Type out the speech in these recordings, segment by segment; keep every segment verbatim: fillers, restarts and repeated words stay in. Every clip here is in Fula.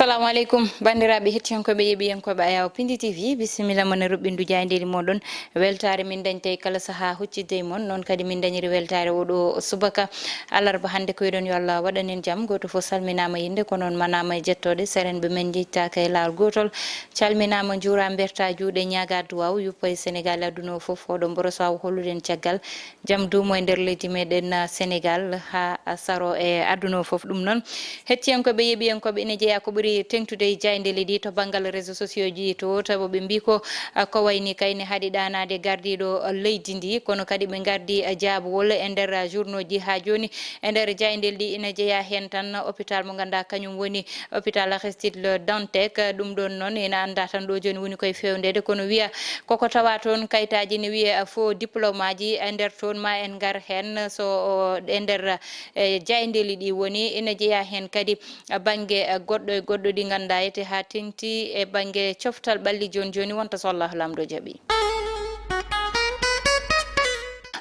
Assalamu aleykum, banndiraaɓe hettiyankooɓe, yeeɓiyankooɓe Ayaw Pindi T V, bisimilla mon e ruɓɓindu jaayndeeli mooɗon. Weltaare min dañta e kala sahaa huccitde e mon, noon kadi min dañiri weltaare oɗo subaka alarba hannde. Ko wiɗon yo Allah waɗan en jam, gooto fof salminaama e innde, ko noon manaama e jettooɗe, serenɓe men njejtaaka e laawol gootol. Calminaama, njuuraa, mbertaa juuɗe, ñaagaa duwaaw, yuppa e Senegaal e aduna o fof, oɗo mboroso aw holluɗen caggal. Jam duumo e nder leydi meɗen, ah, Senegaal, haa saro e aduna o fof. Ɗum noon, hettiyankooɓe, yeeɓiyankooɓe, ene jeyaa ko ɓuri teŋtude e jaayndeeli ɗi to banngal réseaux sociaux ji to, tawa ɓe mbii ko, ah, ko wayni kay ne haɗi ɗaanaade gardiiɗo, ah, leydi ndi, kono kadi ɓe ngardi, ah, jaabawol e nder, ah, journaux ji haa jooni. E nder jaayndeeli ɗi ene jeyaa heen tan hôpital mo ngannduɗaa kañum woni hôpital Aristide Le Dantec. Ɗum ɗoon noon ene anndaa tan ɗo jooni woni koye feewndeede, kono wiya koko tawa toon kayitaaji ne wiya faux diplôme aji e nder toon, ma en ngar heen so o, e nder, e jaayndeeli ɗi woni, ene jeyaa heen kadi bannge goɗɗo e goɗɗo ɗi ngannduɗaa ete haa teŋti e bannge coftal ɓalli jooni jooni wonta so Allahu Laamɗo jaɓi.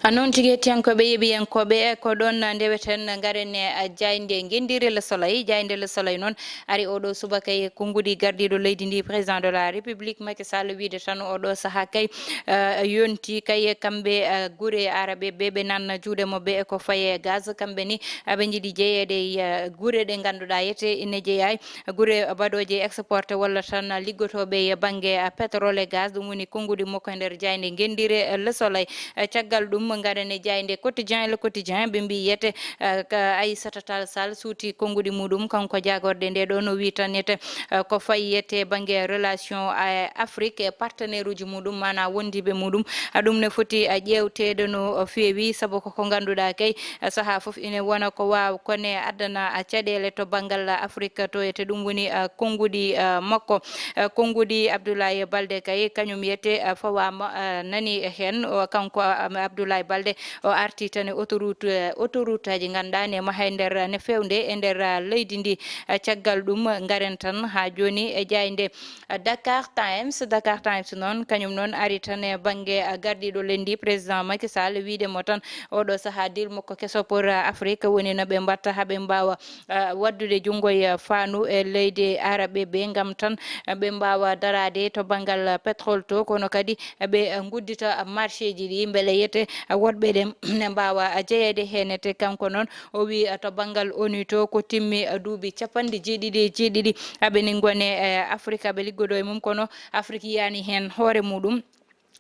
A noon tigi hettiyankooɓe, yeeɓiyankooɓe, ko ɗoon ndeweten ngaren e jaaynde ngenndire Le Soleil. Jaaynde Le Soleil noon ari oɗo subaka e konnguɗi gardiiɗo leydi ndi, président de la République Macky Sall, wiide tan oɗo sahaa kay, eh, yonti kay e kamɓe, eh, gure aaraɓe ɓe, ɓe nanna juuɗe maɓɓe e ko faye gaz. Kamɓe ni aɓe njiɗi jeyeede e, eh, gure ɗe ngannduɗaa yete ine jeyaa e gure baɗooje exporté walla tan liggotooɓe e bannge, eh, pétrole et gaz. Ɗum woni konnguɗi makko e nder jaaynde ngenndire, eh, Le Soleil. Eh, caggal ɗum, ngaren e jaaynde Quotidien, Le Quotidien, ɓe mbii yete, eh, ka Aissata Tall Sall suuti konnguɗi muɗum, kanko jaagorɗe nde ɗo, no wii tan yete, eh, ko fayi yete bannge relation, eh, Afrique e partenaire uji muɗum, maanaa wondiiɓe muɗum. Ah, ɗum ne foti, ah, ƴeewteede no, ah, feewi, sabu ko ko ngannduɗaa kay, ah, sahaa fof ine wona ko waaw kone addana, ah, caɗeele to banngal, ah, Afrique to, ete ɗum woni, ah, konnguɗi, ah, makko. Eh, konnguɗi Abdoulaye Balde kay, kañum yete, eh, fawaama, eh, nani heen. O, kanko, ah, Abdoulaye Balde, o arti tan e autoroute, eh, autoroute aji ngannduɗaa ne maha e nder, ne feewnde e nder, ah, leydi ndi. Eh, caggal ɗum, ngaren tan haa jooni e jaaynde, eh, Dakar Times. Dakar Times noon, kañum noon ari tan e bannge, ah, gardiiɗo leydi ndi, président Macky Sall, wiide mo tan oɗo sahaa deal makko keso pour, ah, Afrique woni no ɓe mbatta haa ɓe mbaawa ah, waddude junngo e faandu e leyɗe aaraɓe ɓe, ngam tan ɓe mbaawa daraade to banngal pétrole to, kono kadi ɓe nguddita marché ji ɗi, mbele yete woɗɓe ɗe ne mbaawa jeyeede heen. Ete kanko noon, o wii to banngal onu to, ko timmi duuɓi capanɗe jeeɗiɗi e jeeɗiɗi aɓe ni ngone e Afrique, aɓe liggodoo e mum, kono Afrique yiyaani heen hoore muɗum.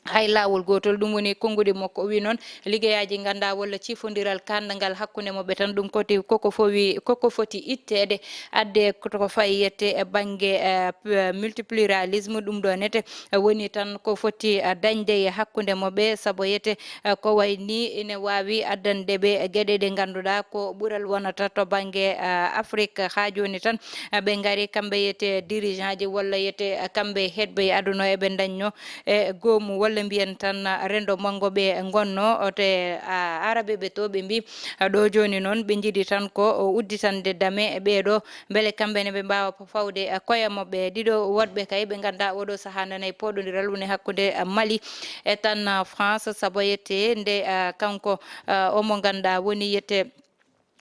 Hay laawol gootol. Ɗum woni konnguɗi makko. O wii noon, liggeyaaji ngannduɗaa walla ciifondiral kaandangal hakkunde maɓɓe tan, ɗum koti, koko fowi, koko foti itteede, adde ko fayi yette e bannge, eh, p-, multipluralisme, ɗum ɗo nete, eh, woni tan ko foti, eh, dañde e hakkunde maɓɓe, sabu yete, eh, ko wayi ni ine waawi addande ɓe geɗe ɗe ngannduɗaa ko ɓural wonata to bannge, eh, Afrique. Haa jooni tan, eh, ɓe ngari kamɓe yete dirigeant ji walla yete, eh, kamɓe heɗɓe e aduna eɓe dañno e goomu, walla mbiyen tan rendo manngo ɓe ngonno, te, a, aaraɓe ɓe to, ɓe mbii, a, ɗo jooni noon ɓe njiɗi tan ko o udditande dame e ɓee ɗo, mbele kamɓe ne ɓe mbaawa fawde, a, koye maɓɓe. Ɗiɗo woɗɓe kay ɓe ngannduɗaa oɗo sahaa nana e pooɗondiral woni hakkunde, a, Mali e tan, a, France, sabu yette nde, a, kanko, a, omo ngannduɗaa woni yette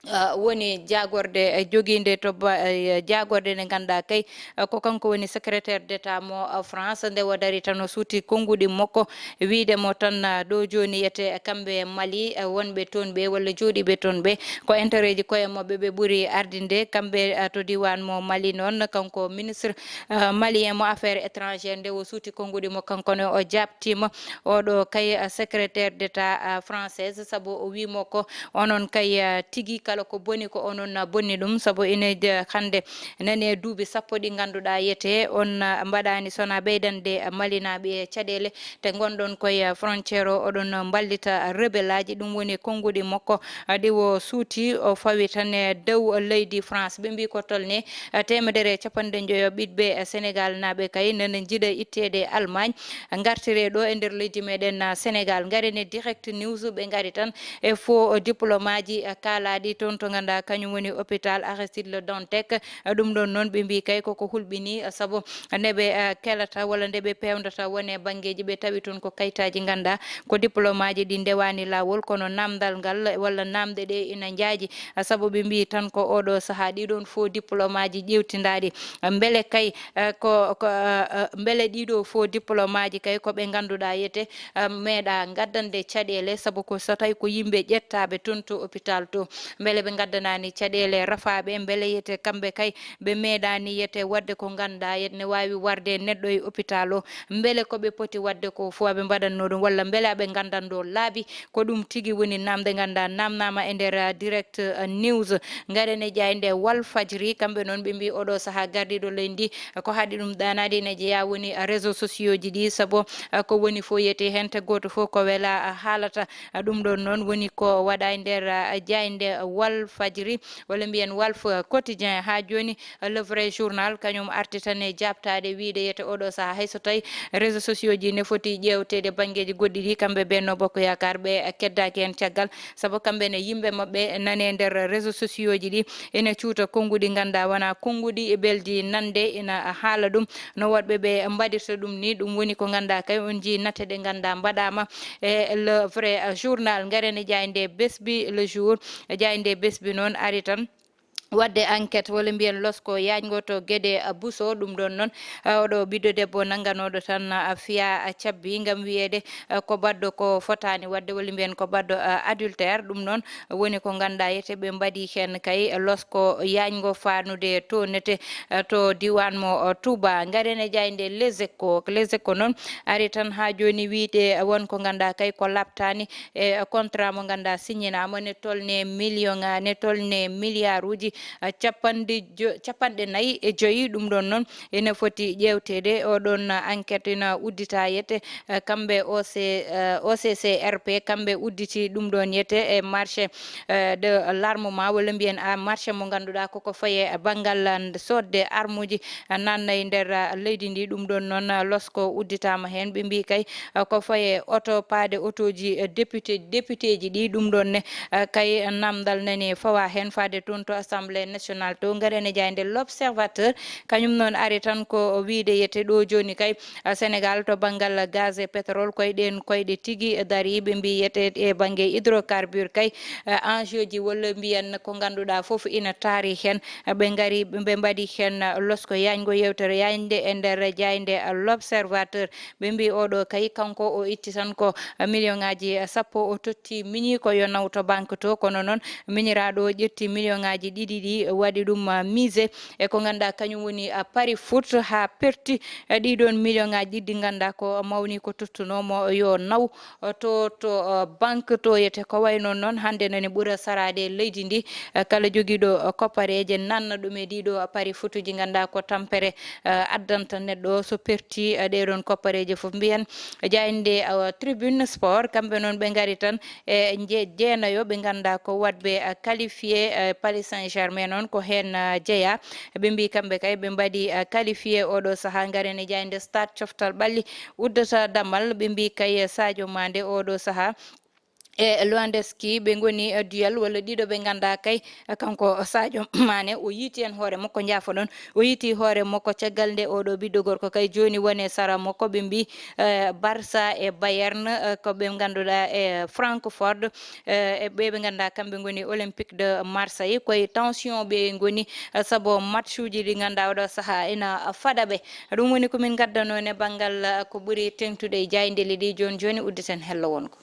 ah, woni jaagorde, eh, jogiinde to ba-, eh, jaagorde nde ngannduɗaa kay, eh, ko kanko woni secrétaire d'État mo, eh, France, nde o dari tan o suuti konnguɗi makko, wiide mo tan, ah, ɗo jooni yete kamɓe Mali, eh, wonɓe toon ɓe walla jooɗiiɓe toon ɓe, ko intérêt ji koye maɓɓe ɓe ɓuri ardinde. Kamɓe, ah, to diiwaan mo Mali noon, kanko ministre, ah, malien mo affaires étrangères, nde o suuti konnguɗi mo, kanko ne o jaabtiima oɗo kay, ah, secrétaire d'État, ah, française, sabu o wii mo ko onon kay, ah, tigi kala ko boni ko onon, ah, bonni ɗum, sabu ene de-, hannde nani e duuɓi sappo ɗi ngannduɗaa yete on, ah, mbaɗaani so wonaa ɓeydande, ah, Malinaaɓe caɗeele, te ngonɗon koye, ah, frontière o, oɗon mballita, ah, rebelaaji. Ɗum woni konnguɗi makko, ah, ɗi o suuti, o fawi tan e dow leydi France. Ɓe mbii ko tolni, ah, teemedere e capanɗe njoyo ɓiɓɓe, ah, Senegaalnaaɓe kay nana njiɗa itteede Allemagne, ngartire ɗo e nder leydi meɗen, ah, Senegaal. Ngaren e Direct News, ɓe ngari tan e faux, ah, diplôme aji, ah, kaalaaɗi to toon to ngannduɗaa kañum woni hôpital Aristide Le Dantec. Ɗum ɗoon noon ɓe mbii kay koko hulɓinii, sabu nde ɓe, eh, kelata walla nde ɓe peewndata wone banngeeji, ɓe tawi toon ko kayitaaji ngannduɗaa ko diplôme aji ɗi ndewaani laawol, kono naamndal ngal walla naamnde ɗe ina njaaji, sabu ɓe mbii tan ko ooɗo sahaa ɗii ɗoon faux diplôme aji ƴeewtindaaɗi. Mbele kay, eh, ko, ko, eh, eh, mbele ɗii ɗoo faux diplôme aji kay ko ɓe ngannduɗaa yete, eh, meeɗa ngaddande caɗeele, sabu ko so tawi ko yimɓe ƴettaaɓe toon to hôpital to. Mbele ɓe ngaddanaani caɗeele rafaaɓe, mbele yete kamɓe kay ɓe meeɗaani yete waɗde ko ngannduɗaa yete ne waawi warde neɗɗo e hôpital o. Mbele ko ɓe poti waɗde ko fof aɓe mbaɗatnoo ɗum, walla mbele aɓe nganndanɗo laabi? Ko ɗum tigi woni naamnde ngannduɗaa naamnaama e nder, eh, Direct, eh, News. Ngaren e jaaynde Walf Fajri, kamɓe noon ɓe mbii oɗo sahaa gardiiɗo leydi ndi, eh, ko haɗi ɗum ɗaanaade ina jeyaa woni, eh, réseaux sociaux ji ɗi, sabu, eh, ko woni fof yete heen, te gooto fof ko wela, eh, haalata. Eh, ɗum ɗoon noon woni ko waɗa e nder, eh, jaaynde Walf Fajri, walla mbiyen Walf Quotidien. Haa jooni, Le Vrai Journal, kañum arti tan e jaabtaade wiyde yete oɗo sahaa, hay so tawi réseaux sociaux ji ne foti ƴeewteede banngeeji goɗɗi ɗi, kamɓe Benno Bokk Yaakaar ɓe keddaaki heen caggal, sabu kamɓe ne yimɓe maɓɓe nane nder réseaux sociaux ji ɗi ene cuuta konnguɗi ngannduɗaa wonaa konnguɗi e beldi nande ina haala ɗum no woɗɓe ɓe mbaɗirta ɗum ni. Ɗum woni ko ngannduɗaa kay on njii natte ɗe ngannduɗaa mbaɗaama e Le Vrai Journal. Ngaren e jaaynde Besbi Le Jour, jaaynde Besbi noon ari tan waɗde enquête walla mbiyen losko yaajngo to Guédé, a, Bousso. Ɗum ɗoon noon, a, oɗo ɓiɗɗo debbo nannganooɗo tan, a, fiya, a, cabbi ngam wiyeede, a, ko baɗɗo ko fotaani waɗde walla mbiyen ko baɗɗo, a, adultère. Ɗum noon woni ko ngannduɗaa yete ɓe mbaɗi heen kay losko yaajngo faanude to nete, a, to diiwaan mo, a, Touba. Ngaren e jaaynde Les Échos. Les Échos noon ari tan haa jooni wiyde, a, won ko ngannduɗaa kay ko labtaani e contrat mo ngannduɗaa signinaama ne tolnee million, a, ne tolnee milliard uji, a, capanɗe jo-, capanɗe nayi e joyi. Ɗum ɗoon noon ene foti ƴeewteede. Oɗoon enquête ina uddita yete, a, kamɓe O C, a, O C C R P, kamɓe udditi ɗum ɗoon yete e marché, a, de l'armement, walla mbiyen a marché mo ngannduɗaa koko faye banngal, a, soodde armuuji, a, nanna e nder, a, leydi ndi. Ɗum ɗoon noon, a, losko udditaama heen. Ɓe mbii kay, a, ko faye oto, paade otooji, a, député, députéji ɗi. Ɗum ɗoon ne, a, kay naamndal nani fawa heen faade toon to Assemblée nationale to. Ngaren e jaaynde L'Observateur, kañum noon ari tan ko wiyde yete ɗo jooni kay, a, Sénégal to banngal gaz e pétrole, koye ɗeen koyɗe tigi darii. Ɓe mbii yete e bannge hydrocarbure kay, a, enjeu ji walla mbiyen ko ngannduɗaa fof ina taari heen. Ɓe ngari, ɓe mbaɗi heen losko yaajngo yeewtere yaajnde e nder jaaynde L'Observateur. Ɓe mbii oɗo kay kanko o itti tan ko million ngaaji sappo, o totti miñi ko yo naw to banque to, kono noon miñiraaɗo o ƴetti million ngaaji ɗiɗi ɗi, waɗi ɗum, a, mise e ko ngannduɗaa kañum woni, a, pari foot, haa perti, a, ɗii ɗoon million ngaaji ɗiɗi ngannduɗaa ko mawni ko tottunoo mo yo naw, o, to, to, o, banque to yete. Ko wayi noon noon hannde nani ɓura saraade e leydi ndi, a, kala jogiiɗo, o, koppareeje nanna ɗum e ɗii ɗo pari footuji ngannduɗaa ko tampere, a, addanta neɗɗo so perti, a, ɗee ɗoon koppareeje fof. Mbiyen jaaynde, a, Tribune Sport, kamɓe noon ɓe ngari tan e nje-, jeenayo ɓe ngannduɗaa ko waɗɓe, a, qualifié, a, Paris Saint-Germain noon ko heen, a, jeyaa. Ɓe mbii kamɓe kay ɓe mbaɗi, a, qualifié oɗo sahaa. Ngaren e jaaynde Stade Coftal Ɓalli uddata damal. Ɓe mbii kay Sadio Mané oɗo sahaa e Lewandowski ɓe ngoni, a, duel walla ɗiɗo ɓe ngannduɗaa kay, a, kanko Sadio Mané o yiiti heen hoore makko, njaafoɗon, o yiiti hoore makko caggal nde oɗo ɓiɗɗo gorko kay jooni woni e sara makko. Ɓe mbii, eh, Barça e Bayern, eh, ko ɓe ngannduɗaa e Francfort, eh, e ɓe ɓe ngannduɗaa kamɓe ngoni Olympique de Marseille. Koye tension ɓe ngoni, eh, sabu matchuji ɗi ngannduɗaa oɗo sahaa ina faɗa ɓe. Ɗum woni ko min ngaddanoo e banngal, eh, ko ɓuri teeŋtude e jaayndeeji ɗi. Jooni jooni udditen hello wongo.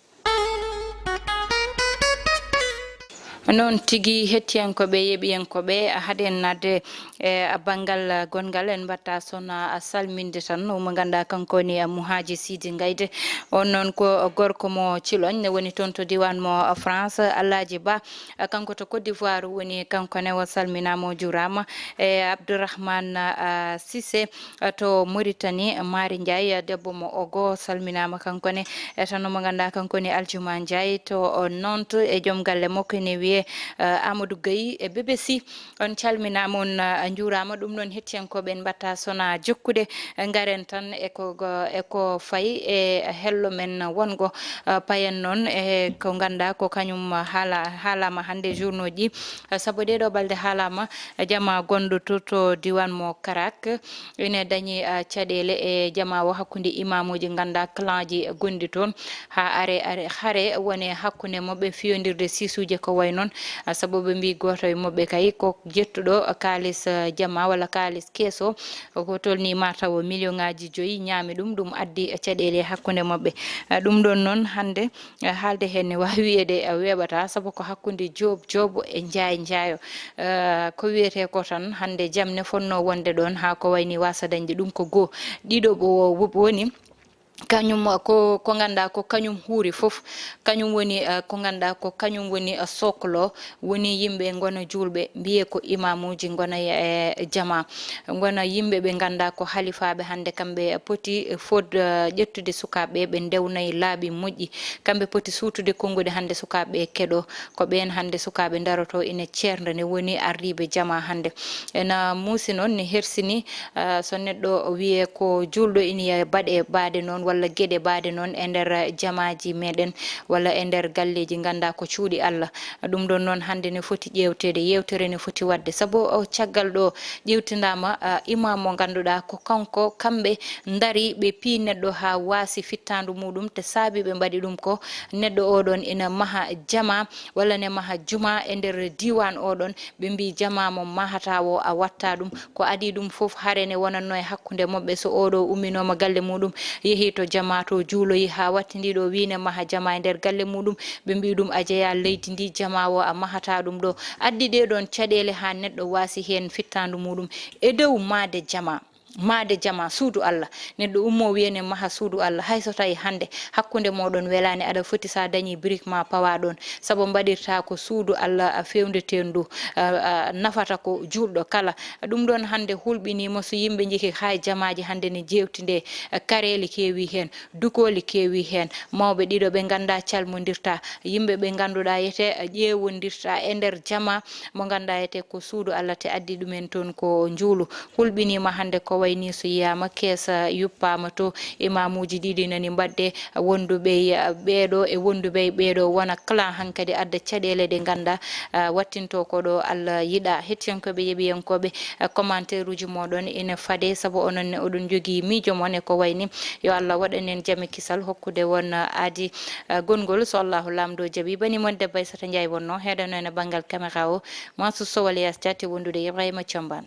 Noon tigi, hettiyankooɓe, yeeɓiyankooɓe, haɗen naatde e banngal gonngal, en mbaɗta sona salminde tan, mo ngannduɗaa kanko woni Muhaaji Siidi Ngayde. On noon ko gorko mo Ciloñ, ne woni toon to diiwaan mo France. Alaaji Ba, kanko to Côte d'Ivoire woni, kanko ne o salminaama, o juuraama. E Abdourahmane, ah, Cissé, to Mauritanie, Mari Ndiaye, debbo mo Ogo, salminaama kanko ne. E tan mo ngannduɗaa kanko ne Aljuma Ndiaye to, o, Nantes, e joom galle makko ene wiyee eh, Amadou Gueye e B B C. On calminaama, on, eh, njuuraama. Ɗum noon, hettiyankooɓe, en mbaɗta sona jokkude, eh, ngaren tan e ko go-, e ko fayi e hello men wongo, eh, payen noon e ko ngannduɗaa ko kañum haala-, haalaama hannde journaux ji, eh, sabu ɗee ɗoo balɗe haalaama, eh, jama gonɗo to, to diiwaan mo Karak. Ine dañi, ah, caɗeele e jama o hakkunde imaamuuji, ngannduɗaa clan ji gonɗi toon, haa are, are, hare woni hakkunde maɓɓe, fiyondirde siisuuje ko wayi noon. Ah, sabu ɓe mbii gooto e maɓɓe kay ko jettuɗo kaalis, ah, jama walla kaalis keeso, ko tolnii mataw million ŋaaji joyi ñaami ɗum, ɗum addi caɗeele hakkunde maɓɓe. Ah, ɗum ɗoon noon hannde, eh, haalde heen ne waawi wiyeede, eh, weeɓataa, sabu ko hakkunde Joob Joob e Njaay Njaayo. Eh, ko wiyetee ko tan, hannde jam ne fotnoo wonde ɗoon, haa ko wayi ni waasa dañde ɗum ko goo. Ɗiɗo wo-, wo-, woni kañum ko, ko ngannduɗaa ko kañum huuri fof, kañum woni, eh, ko ngannduɗaa ko kañum woni, eh, soklo, woni yimɓe ngona juulɓe, mbiyee ko imaamuuji ngona e, eh, jama, ngona yimɓe ɓe ngannduɗaa ko halifaaɓe hannde, kamɓe poti fod, eh, ƴettude sukaaɓe ɓe, ɓe ndewna e laabi moƴƴi, kamɓe poti suutude konnguɗi hannde sukaaɓe keɗo. Ko ɓeen hannde sukaaɓe ndarotoo ina ceernda, ne woni arriiɓe jama hannde. Ena muusi noon, ne hersini, ah, so neɗɗo wiyee ko juulɗo, ina yiya baɗe baɗe noon walla geɗe baɗe noon e nder jamaaji meɗen walla e nder galleeji, ngannduɗaa ko cuuɗi Allah. Ɗum ɗoon noon hannde ne foti ƴeewteede, yeewtere ne foti waɗde. Sabu o caggal ɗo ƴeewtindaama, ah, imaam mo ngannduɗaa ko kanko, kamɓe ndari ɓe pii neɗɗo haa waasi fittaandu muuɗum, te saabi ɓe mbaɗi ɗum ko neɗɗo oɗon ina maha jama walla ne maha juma e nder diiwaan oɗon, ɓe mbii jama mo mahata o a watta ɗum, ko adii ɗum fof hare ne wonatno e hakkunde maɓɓe, so oɗo umminooma galle muuɗum, yehi to jama to juuloyi haa wattindii ɗo wii ne maha jama e nder galle muuɗum, ɓe mbii ɗum a jeyaa leydi ndi, jama o a mahata ɗum ɗo. Addi ɗee ɗoon caɗeele haa neɗɗo waasi heen fittaandu muuɗum e dow maade jama. Maade jama, suudu Allah. Neɗɗo ummoo wiya ne maha suudu Allah. Hay so tawi hannde hakkunde mooɗon welaani, aɗa foti so a dañii birik ma pawa ɗoon. Sabu mbaɗirta ko suudu Allah, a, feewndeteen ndu, a, a, nafata ko juulɗo kala. Ɗum ɗoon hannde hulɓiniima so yimɓe njiki hay jamaaji hannde ne jeewtindee, a, kareeli keewi heen, dukooli keewi heen, mawɓe ɗiɗo ɓe nganndaa calmondirta, yimɓe ɓe ngannduɗaa yete ƴeewondirta e nder jama mo ngannduɗaa yete ko suudu Allah, te addi ɗumen toon ko njuulu. Hulɓiniima hannde ko wayi ni so yiyaama keesa yuppaama to, imaamuuji ɗiɗi nani mbaɗde, wonduɓe e ɓeeɗo e wonduɓe e ɓeeɗo wona clan hankadi adda caɗeele ɗe ngannduɗaa, ah, wattinto ko ɗo Allah yiɗaa. Hettiyankooɓe, yeɓiyankooɓe, ah, commentaire uji mooɗon ina fade, sabu onon ne oɗon njogii miijo mon e ko wayi ni. Yo Allah waɗan en jam e kisal, hokkude won, ah, aadi, ah, gonngol, so Allahu Laamɗo jaɓi. Bani mon debbo Aysata Njaay wonnoo, heɗanoo ene banngal caméra o, Mansour Sow alias Diaté, wondude e Ibrahima Thiombane.